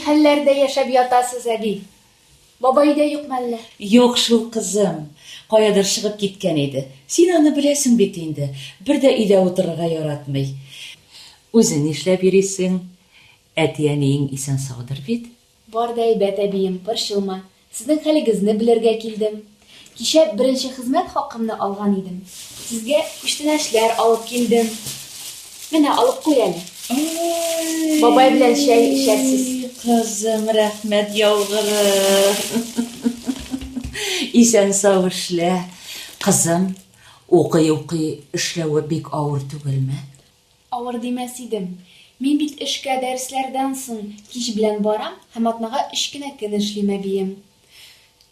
хәлләрдә яшәп ятасыз, әби? Бабай өйдә юкмы әллә? Юк шул, кызым. Каядыр чыгып киткән иде. Син аны беләсең бит инде, бер дә өйдә утырырга яратмый. Үзең нишләп йөрисең? Әти-әниең исән-саудыр бит? Бар да әйбәт, әбием, борчылма. Сезнең хәлегезне белергә килдем. Кичә беренче хезмәт хакымны алган идем. Сезгә күчтәнәчләр алып килдем. Менә, алып куй әле. Бабай белән чәй эчәрсез. Кызым, рәхмәт яугыры. Исән-сау эшлә. Кызым, укый-укый эшләве бик авыр түгелме? Авыр димәс идем. Мин бит эшкә дәресләрдән соң кич белән барам һәм атнага өч кенә көн эшлим, әбием.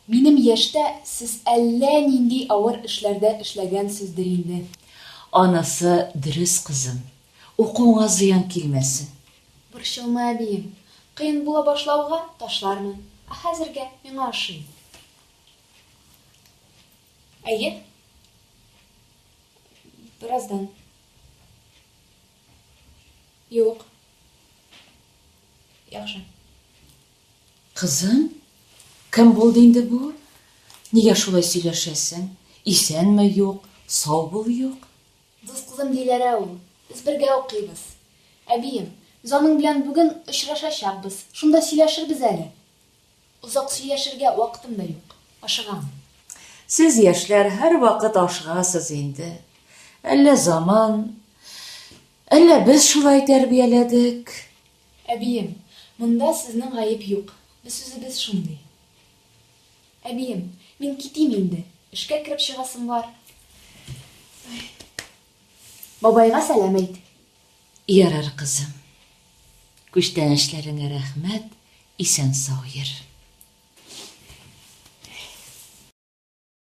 Минем яшьтә сез әллә нинди авыр эшләрдә эшләгәнсездер инде. Анысы дөрес, кызым. Укуыңа зыян килмәсен. Борчылма, әбием. Кыен була башлауга, ташлармын. Ә хәзергә миңа ошый. Әйе. Бераздан. Юк. Яхшы. Кызым, кем булды инде бу? Нигә шулай сөйләшәсең? Исәнме юк, сау бул юк. Дус кызым Диләрә ул. Без бергә укыйбыз. Әбием, без аның белән бүген очрашачакбыз. Шунда сөйләшербез әле. Озак сөйләшергә вакытым да юк. Ашыгам. Сез, яшьләр, һәрвакыт ашыгасыз инде. Әллә заман, әллә без шулай тәрбияләдек. Әбием, монда сезнең гаеп юк. Без үзебез шундый. Әбием, мин китим инде. Эшкә кереп чыгасым бар. Бабайга сәлам әйт. Ярар, кызым. Күчтәнәчләреңә рәхмәт, исән-сау йөр.